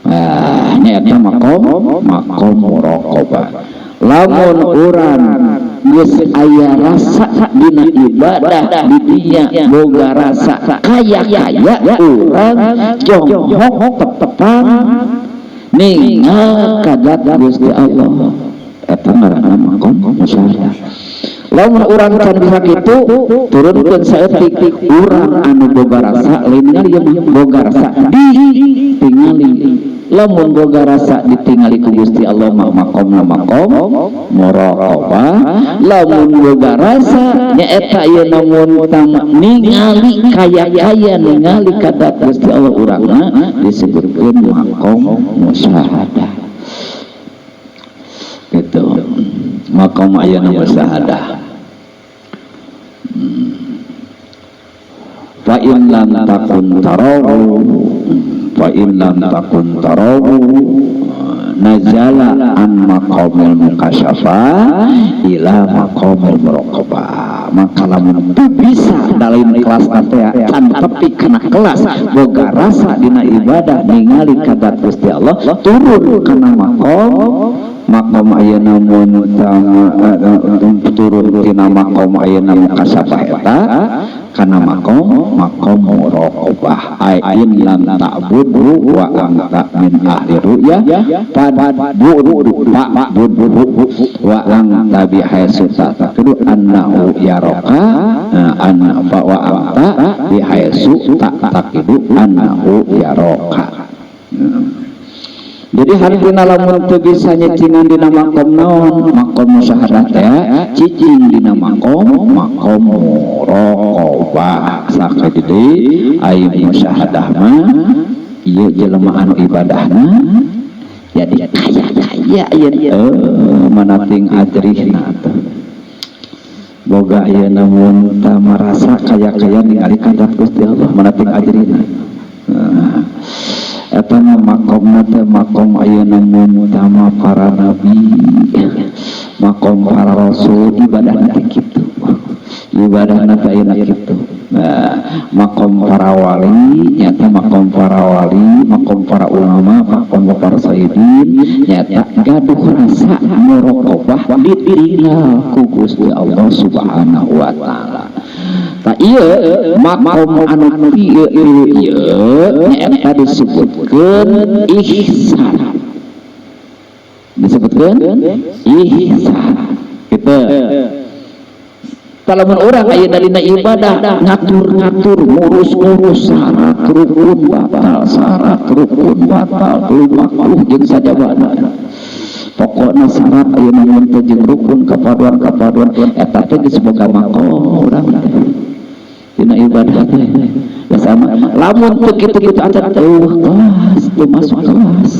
Nah, nyaeta makom makom muraqabah. Lamun urang geus aya rasa dina ibadah di dinya boga rasa kaya-kaya urang jonghok tepang Ningal ka zat Gusti Allah eta ngaranna makom musyahadah. Lamun urang can bisa kitu turunkeun saeutik urang anu boga rasa lain ningali ieu mah boga rasa ditingali. Lamun boga rasa ditingali ku Gusti Allah mah makomna makom muraqabah. Lamun boga rasa nyaeta ieu namun ningali kaya-kaya ningali ka zat Gusti Allah urangna disebutkeun makom musyahadah. Gitu makom ayeuna musyahadah. Fa in lam takun tarawu, fa in lam takun tarawu nazala an maqamil mukasyafa ila maqamil muraqabah. Maka lamun teu bisa dalam kelas teh can tepi kana kelas boga rasa dina ibadah ningali ka zat Gusti Allah turun kana maqam makom ayeuna mun turun tina makom ayeuna mukasabah eta kana makom makom muraqabah. Ai in lam ta'budu wa anta min ahli ru'yah fadbudu fa'budu wa anta bi haitsu ta'taqidu annahu yaraka anna fa wa anta bi haitsu ta'taqidu annahu yaraka. Jadi hartina lamun teu bisa nyicingan dina makom naon makom musyahadah teh cicing dina makom makom muraqabah. Sakadi ai musyahadah mah ieu jelema anu ibadahna jadi kaya-kaya ieu manating ajrihna teh boga ieu namun tah marasa kaya-kaya ningali ka zat Gusti Allah manating ajrihna. Eta mah makomna teh makom ayeuna mun tama para nabi, makom para rasul, ibadahna teh kitu. Ibadahna teh ayeuna kitu. Nah, makom para wali nyata makom para wali, makom para ulama, makom para sayyidin nyata gaduh rasa muraqabah ditinggal ku Gusti Allah Subhanahu wa taala. Tak ieu makom anu ieu ieu nyaeta disebutkeun ihsan. Disebutkeun ihsan. Gitu. Lamun urang ayeuna dina ibadah ngatur-ngatur, ngurus-ngurus syarat rukun batal, syarat rukun batal, tuluy makruh jeung sajabana. Pokokna syarat ayeuna mun teu jeung rukun kapaduan-kapaduan eta teh geus boga makom urang teh. Dina ibadah teh ya sama. Lamun teu kitu-kitu acan eueuh kelas, teu masuk kelas.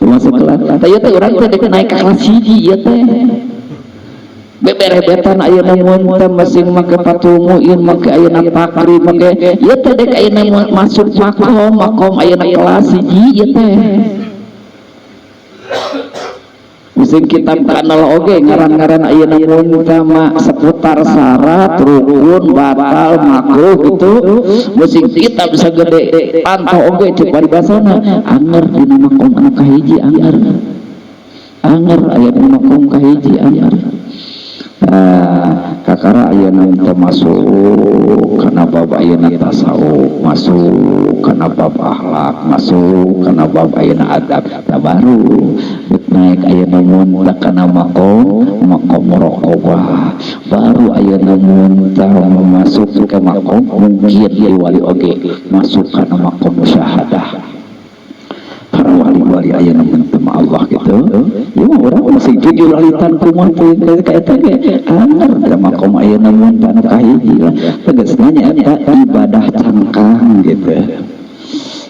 Teu masuk kelas. Tah ieu teh urang teh dek naik ka kelas hiji ieu teh. Beberebetan ayeuna mun teh masing make patul muin, make ayeuna takrib, make ieu teh dek ayeuna masuk makom, makom ayeuna kelas hiji ieu teh. Musing kitab kanal oge ngaran-ngaran ayeuna mun teh mah seputar syarat rukun batal makruh gitu. Musing kitab sagede pantau oge cek paribasana anger dina makom anu kahiji anger. Anger aya dina makom kahiji anger. Kakara ayeuna teh masuk kana bab ayeuna tasawuf, masuk kana bab akhlak, masuk kana bab ayeuna adab. Tah baru naik ayeuna mun teh kana makom makom muraqabah. Baru ayeuna mun teh masuk ke makom mungkin di wali oge masuk kana makom musyahadah. Para wali-wali ayeuna mun teh Allah gitu. Ya urang masih jujur alitan kumaha teh ka eta ge anger da makom ayeuna mun teh anu kahiji lah. Tegasna nya eta ibadah cangkang gitu.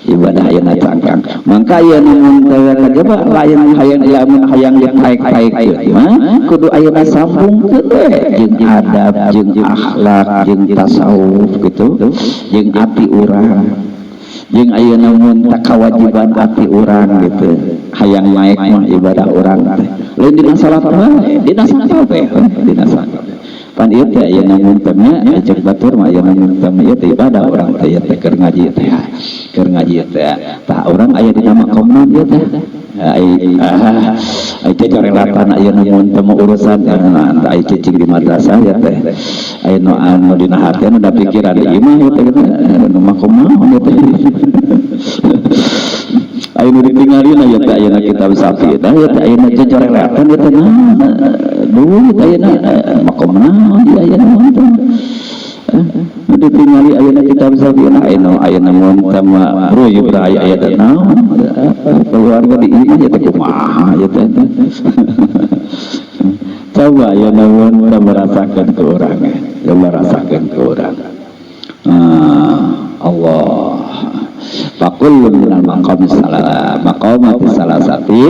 Ibadah ayeuna cangkang. Mangka ayeuna mun teh kajaba lain hayang lamun hayang ditaek-taek mah kudu ayeuna sambungkeun we jeung adab, jeung akhlak, jeung tasawuf gitu, jeung ati urang. Jeung ayeuna mun teh kawajiban ati urang gitu. Hayang naik mah ibadah urang teh. Lain dina salat mah, dina sakabeh, dina sakabeh. Pan ieu teh ayeuna mun teh nya cek batur mah ayeuna mun teh ieu teh ibadah urang teh ieu teh keur ngaji teh. Keur ngaji teh. Tah urang aya dina makom naon ieu teh? Ai ai corelatan ayeuna mun teh urusan ai cicing di madrasah ya teh. Ai nu anu dina hati anu da pikiran ieu mah ieu teh nu makom naon ieu teh. Ayo nu ditinggalin aya teh ayeuna kitab Safinah ya teh, ayeuna jojoreletan ya teh, naon duit ayeuna, makom naon di ayeuna mah teh. Nu ditinggali ayeuna kitab Safinah, ayeuna ayeuna mun teh mah ruyuk aya aya teh naon, keluarga di imah ya teh kumaha ya teh. Coba ya namun kita merasakan ke orang, ya merasakan ke orang. Ah, Allah. Fakullu minal maqam salah maqamati salasati,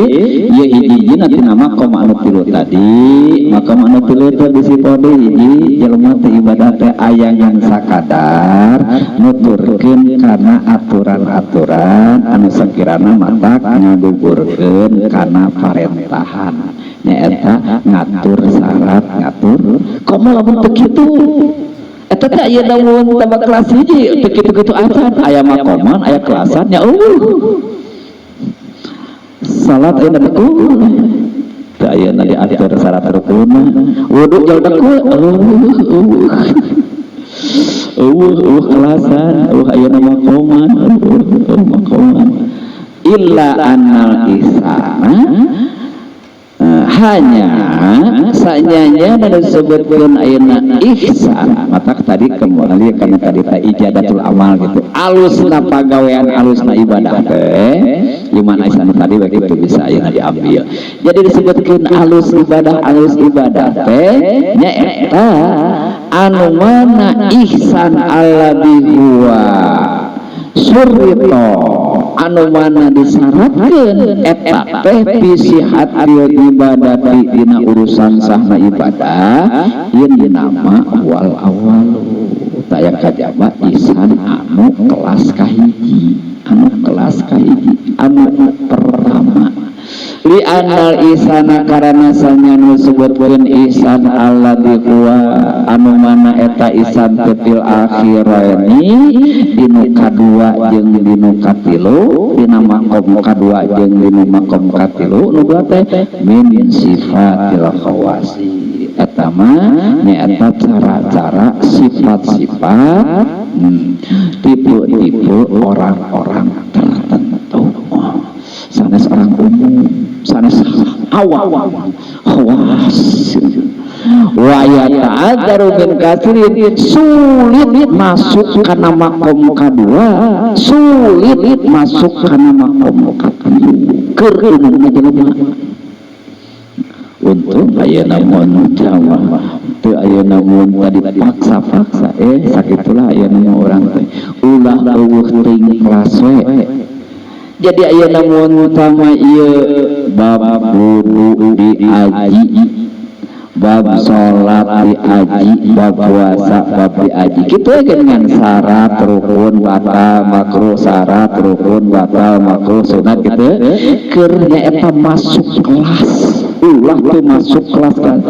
ya hiji-hijina tina maqam anu tilu tadi. Maqam anu tilu teh bisi pode hiji jelema teh ibadah teh aya ngan sakadar nuturkeun kana aturan-aturan anu sakirana matak ngagugurkeun kana parentahan, nyaeta ngatur syarat, ngatur komo. Lamun teu kitu, eta teh aya namun tambah kelas hiji teu kitu-kitu acan, aya makoman, aya kelasan nya. Euweuh salat aya dekul teu, ayeuna diatur syarat rukunna. Wudu jauh dekul, euweuh euweuh euweuh euweuh kelasan, euweuh ayeuna makoman, euweuh euweuh makoman. Illa annal ihsana, hanya sanyanya dan disebutkan ayeuna ihsan matak tadi kembali karena tadi teh ijadatul amal gitu, alusna pagawean, alusna ibadah teh gimana ihsan tadi begitu bisa ayeuna diambil. Jadi disebutkan alus ibadah, alus ibadah teh nyaeta anu mana ihsan alladzi huwa syurito, anu mana disyaratkeun eta teh fi sihhatil ibadati, dina urusan sahna ibadah. Innama wal awalu, taya kajaba ihsan anu kelas kahiji, anu kelas kahiji, anu pertama. Li annal ihsana, karana sanya disebutkeun ihsan alladzi huwa, anu mana eta ihsan teh fil akhiraini, dinu kadua jeung dinu katilu, dina makom kadua jeung dinu makom katilu, nu dua teh min sifatil khawasi, eta mah nyaeta cara-cara, sifat-sifat, tipe-tipe orang-orang tertentu. Oh, sanes orang umum, sanes awam, khawas. Wa yata'adzaru min katsirin, sulit masuk kana makom kadua, sulit masuk kana makom katilu keur umumna jelema. Untung ayeuna mun Jawa teu, ayeuna mun tadi paksa-paksa, sakitulah ayeuna mah urang teh ulah euweuh teuing kelas we. Jadi ayeuna mun utama ieu bab wudu diaji, bab salat diaji, bab puasa bab diaji kitu aja dengan syarat rukun batal makruh, syarat rukun batal makruh sunat gitu, keur nyaeta masuk kelas, ulah tuh masuk kelas kan.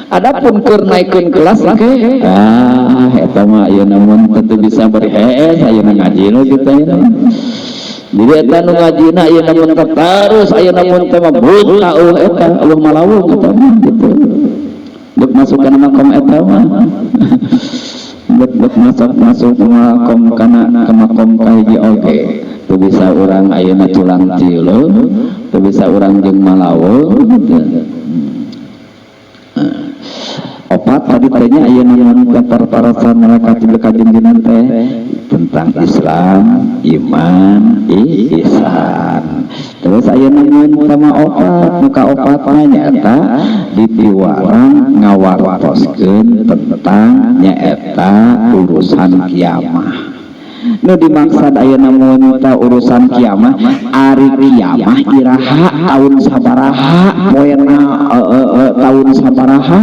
Adapun keur naikeun kelas oke, ah eta mah ayeuna mun teu bisa beri hees ayeuna ngaji nu kitu ayeuna. Jadi eta nu ngajina ayeuna mun terus ayeuna mun teh mah buta eueuh eta, eueuh malawung eta mah gitu. Dek masuk kana makom eta mah. Dek dek masuk masuk makom kana ke makom kahiji oge. Teu bisa urang ayeuna culang ciulung, teu bisa urang jeung malawung gitu. Opat tadi tanya ayeuna mun pertarasan mereka kajeng teh tentang Islam, iman, ihsan. Terus ayeuna mun sama opat, muka opatna nyaeta dipiwarang ngawartoskeun tentang nyaeta urusan kiamah. Nu dimaksud ayeuna mun ta urusan kiamah, ari kiamah iraha, tahun sabaraha, poena tahun sabaraha,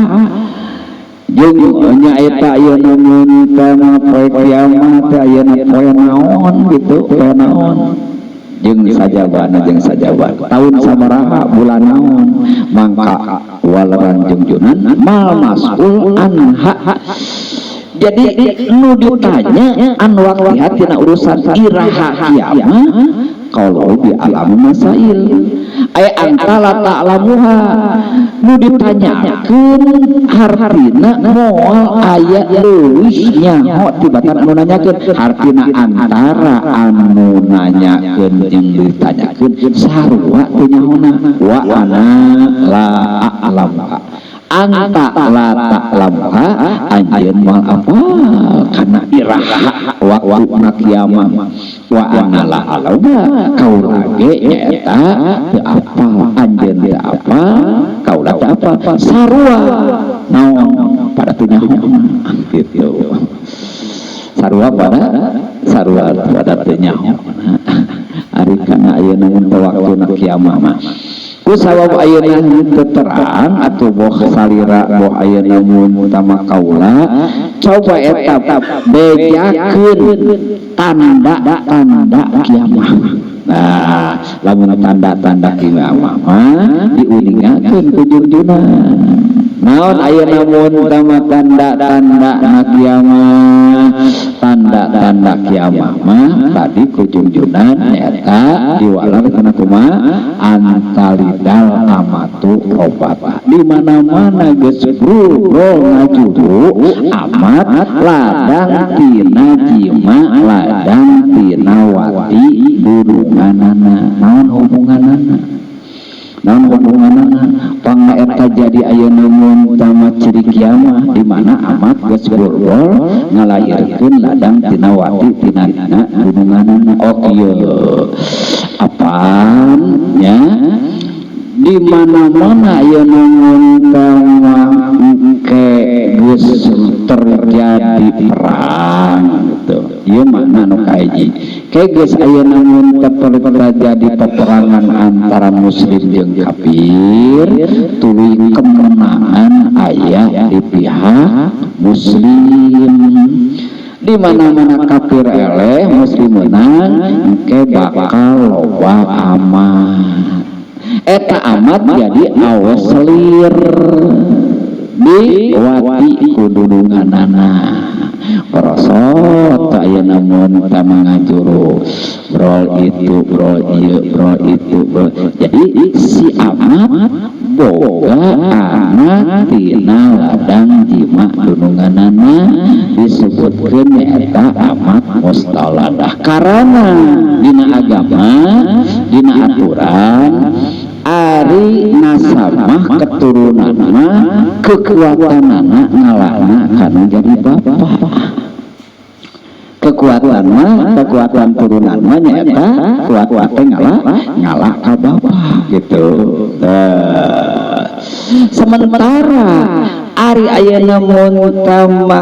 jeung nyaeta ayeuna mun teh mah poe kiamat teh ayeuna poe naon gitu, poe naon jeung sajabana, jeung sajabana tahun sabaraha, bulan naon. Mangka waleran jungjunan mal mas'ul anha, jadi nu ditanya an waqtiha, tina urusan iraha kiamat, kalau di alam masail. Ay anta la ta'lamuha, nu ditanyakeun hartina moal aya leuwih nyaho tibatan anu nanyakeun. Hartina antara anu nanyakeun jeung ditanyakeun sarua teu nyahona. Wa ana la a'lamuha, anta la ta'lamuha, anjeun moal apal kana iraha waktuna kiamah. Wa ana la a'lamuha, kaula ge nyaeta teu apal, anjeun teu apal, kaula teu apal, sarua naon pada teu nyaho gitu. Sarua pada, sarua pada teu nyaho. Ari kana ayeuna mun waktuna kiamah mah ku sabab ayeuna teu terang atuh, boh salira boh ayeuna mun tama kaula, coba eta bejakeun tanda-tanda kiamah. Nah, lamun tanda-tanda kiamah mah diuningakeun ku junjunan. Naon ayeuna mun tama tanda-tanda na kiamah? Tanda-tanda kiamah mah tadi ku junjunan nyaeta diwalar kana kumaha? Antalidal amatu robata. Di mana-mana geus bro ngajuru amat ladang tina jima, ladang tina wati durunganana. Naon hubunganana? Naon hubunganana? Pangna eta jadi ayeuna mun tama ciri kiamah di mana amat geus borgol ngalahirkeun ladang tina wati tina gununganana. Oh kieu apaan nya, di mana-mana ayeuna mun tama engke geus terjadi perang gitu. Ieu makna nu kahiji. Ke geus ayeuna mun terjadi peperangan antara muslim jeung kafir, tuluy kemenangan aya di pihak muslim. Di mana-mana kafir eleh, muslim menang, engke bakal loba amat. Eta amat jadi awes selir di wati kududunganana. Porosot ayeuna mun tama ngajuru brol itu, brol ieu, brol itu, brol. Jadi si amat boga anak tina ladang jima dununganana, disebutkeun nyaeta amat mustaladah. Karena dina agama, dina aturan, ari nasabah keturunan mah kekuatanana ngalahna kana jadi bapak. Kekuatan mah, kekuatan turunan mah nyaeta kuat teh ngalah, ngalah ka bapak gitu. Nah, sementara ari ayeuna mun tama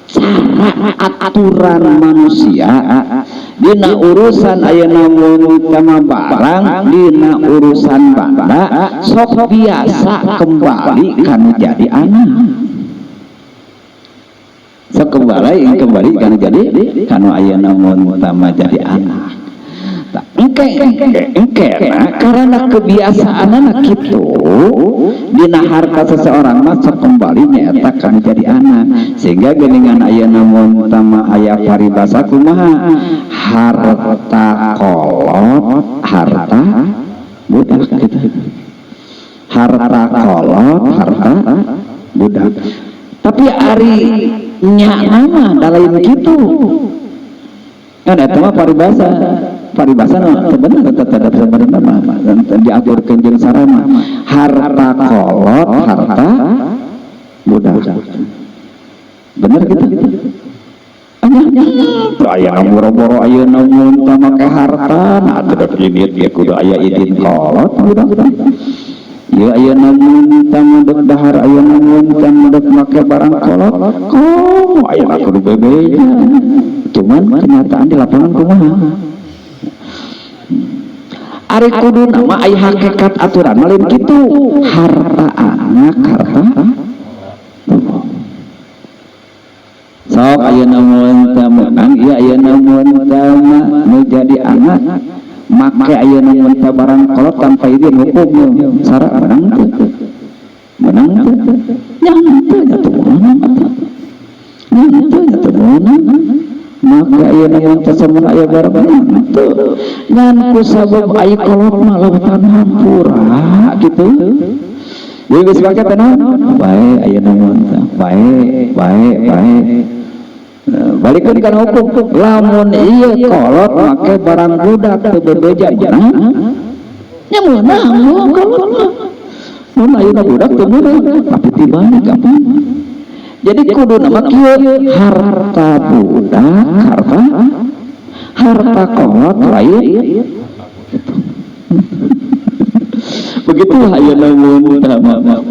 cara aturan manusia dina urusan ayeuna mun tama barang, dina urusan banda, sok biasa kembali kanu jadi anak. Sok kembali, kembali kanu jadi, kanu ayeuna mun tama jadi anak. Engke engke engke, nah, karena kebiasaan anak gitu dina harta seseorang mah sok kembali nyaeta kanu jadi anak. Sehingga geuningan ayeuna mun tama aya paribasa kumaha? Harta kolot harta budak gitu. Harta kolot harta budak. Tapi ari nya nama da lain kitu kan. Eta mah paribasa, paribasa nu teu bener tetep sebenarnya mah diaturkeun jeung sarama harta kolot harta budak, bener gitu. Aya boro-boro ayeuna mun teu make harta, nah atuh dek indit ge kudu aya izin kolot budak. Ieu ayeuna mun teu dek dahar, ayeuna mun teu dek make barang kolot, komo ayeuna kudu bebeja. Cuman kenyataan di lapangan kumaha? Ari kudu nama aya hakikat aturan mah lain kitu. Harta anak harta tuh. Sok ayeuna mun teu meunang ieu, ayeuna mun teu nu jadi anak make ayeuna mun teu barang kolot tanpa izin, hukum sara menang teu? Menang teu? Nya henteu nya, teu meunang atuh. Nya henteu nya, teu meunang. Maka ayeuna mun teh samun aya barang teu ngan ku sabab aya kolot mah lautan hampura gitu. Jadi geus make teh naon? Bae ayeuna mun teh bae bae bae. Balikeun kana hukum lamun ieu kolot make barang budak teu bebeja meunang nya meunang kolot mah. Mun ayeuna budak teu meunang tapi tibalik kapan? Jadi kudu nama kieu harta budak harta kolot lain gitu. Begitulah ayeuna mun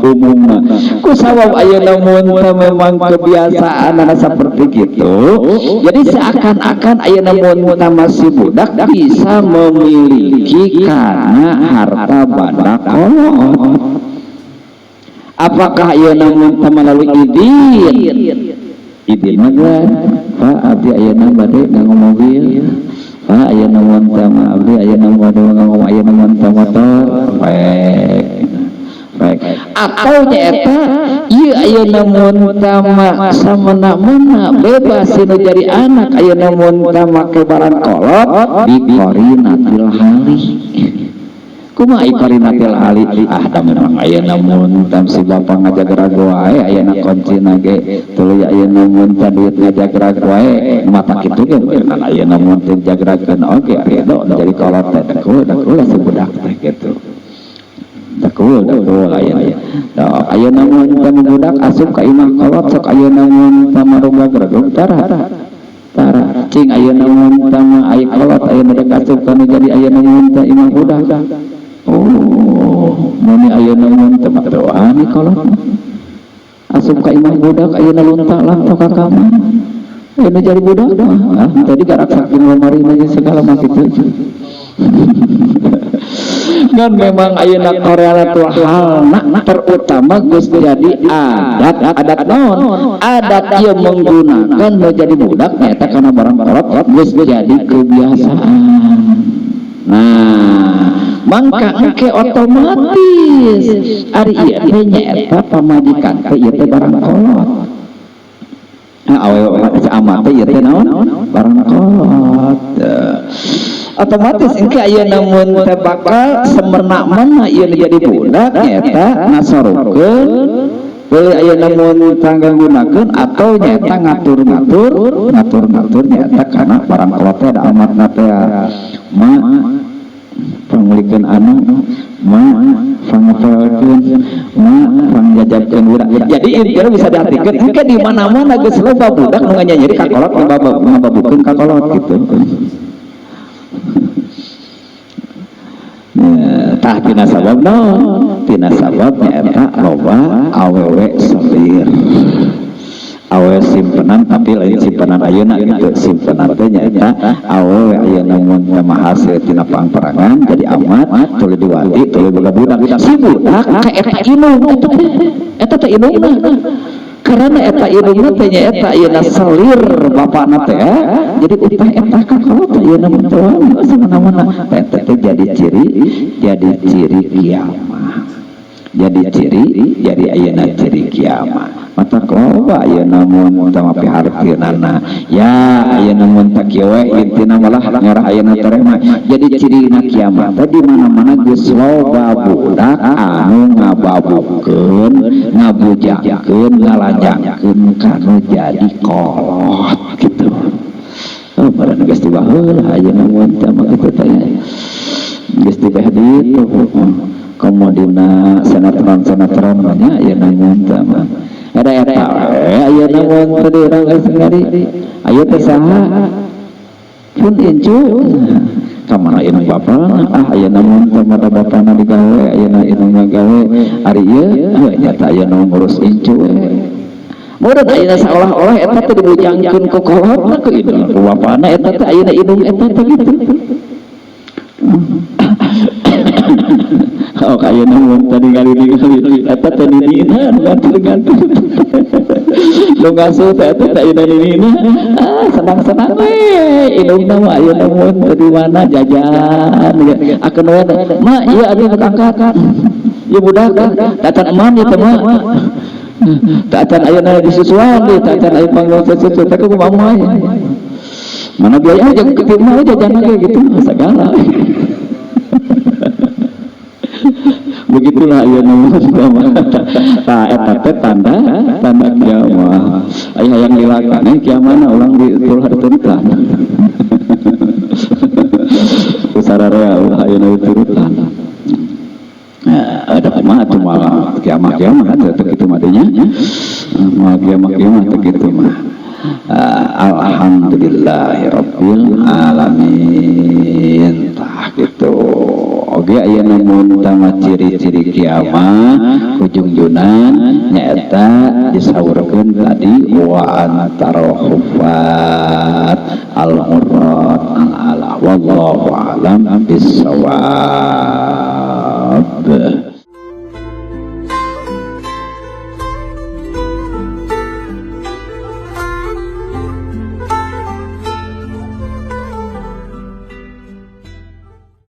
umumna. Ku sabab ayeuna mun memang kebiasaan seperti gitu. Jadi seakan-akan ayeuna mun masih budak bisa memiliki karena harta banda kolot. Apakah ayeuna mun melalui idin? Idin mah geus, Pak abdi ayeuna bade nganggo mobil. Pak ayeuna mun abdi ayeuna bade nganggo ayeuna mun motor. Baik. Baik. Atau nyaeta ieu ayeuna mun samena-mena bebas nu jadi anak ayeuna mun make barang kolot biqorinatil hali. Kumaha iqorinatil hali? Ah da memang ayeuna mun si bapa ngajagrag wae ayeuna kuncina ge tuluy ayeuna mun duit ngajagrag wae mata kitu ge beunang ayeuna mun teu jagragkeun oge ridho jadi kolot teh dakul si budak teh kitu. Dakul ayeuna. Ayeuna mun budak asup ka imah kolot sok ayeuna mun marugag-rugag tara. Tara cing ayeuna mun aya kolot ayeuna rek asup kana jadi ayeuna mun imah budak. Oh, muni ayeuna mun teu wani kolot. Asup ka imah budak ayeuna lunta-lanto ka kamar. Ayeuna jadi budak mah. Ah, tadi garak saking lemari mah segala macam kitu. Kan memang ayeuna korelatul halna terutama geus jadi adat adat naon? Adat ieu menggunakan menjadi budak nyaeta kana barang kolot geus jadi kebiasaan. Nah, mangka engke otomatis ari ieu teh nyaeta pamajikan teh ieu teh barang kolot. Nah, awewe amat teh ieu teh naon? Barang kolot. Otomatis engke ayeuna mun teh bakal semerna-merna ieu jadi budak nyaeta ngasorongkeun boleh ayeuna mun tangga gunakeun atau nyaeta ngatur-ngatur nyaeta kana barang kolot teh da amatna teh ma pangulikeun anu ma pangapelkeun ma pangjajabkeun budak. Jadi intinya bisa diartikeun engke di mana-mana geus loba budak nu nganyanyeri ka kolot ngababukeun ka kolot gitu. Tah tina sabab naon? Tina sabab nyaeta loba awewe selir. Awewe simpenan tapi lain simpenan ayeuna gitu. Simpenan teh nyaeta awewe ayeuna mun teu hasil tina pangperangan jadi amat tuluy diwati tuluy boga budak. Si budak ka eta inung eta teh eta teh inungna. Karena eta inungna teh nyaeta ayeuna selir bapana teh jadi utah eta ka kolot ayeuna mun teu samana-mana eta teh jadi ciri kiamah. Jadi ciri jadi ayeuna ciri kiamah. Mata loba ayeuna mun teu pihartieunana ya ayeuna mun teu kieu we intina malah ngarah ayeuna tereh mah jadi cirina kiamat teh di mana-mana geus loba budak anu ngababukeun ngabujangkeun ngalanjangkeun kanu jadi kolot gitu. Oh barang geus dibaheula ayeuna mun teu mah kitu teh geus dibeh ditu komo dina sinetron-sinetron mah nya ayeuna mun teu mah ada eta ayeuna mun teh urang geus ngari aya teh saha pun incu ka mana indung bapana ah ayeuna mun teh mah bapana digawe ayeuna indung gawe ari ieu heuh nyata ayeuna ngurus incu we. Meureun ayeuna saolah-olah eta teh dibujangkeun ku kolotna ku indung ku bapana eta teh ayeuna indung eta teh kitu. Oh ayeuna mun tadi ngali-ngali eta teh ninina nu ganti-ganti. Nu ngasuh teh eta teh ayeuna ninina ah senang-senang we indungna mah ayeuna mun teu di mana jajan akeun we ma ieu abdi nu angkat ieu budak tacan eman ieu teh mah tacan ayeuna disusuan deui tacan aya panggung susu teh kumaha mah. Mana biaya aja ke mah jajan lagi gitu segala. Begitulah ya nama mah. Tah eta teh tanda tanda kiamat. Aya hayang dilakan eh kiamana ulang di tulah diturutan. Usararea ulah ayeuna diturutan. Nah, ada kumaha tuh malah kiamat-kiamat teh kitu mah teh nya. Moal kiamat-kiamat teh kitu mah. Alhamdulillahirabbil alamin. Tah kitu. Oge ayeuna mun tama ciri-ciri kiamat hujung-junan nyaeta disaurkeun tadi wa antara hufat al-murad al-ala wallahu alam bissawab.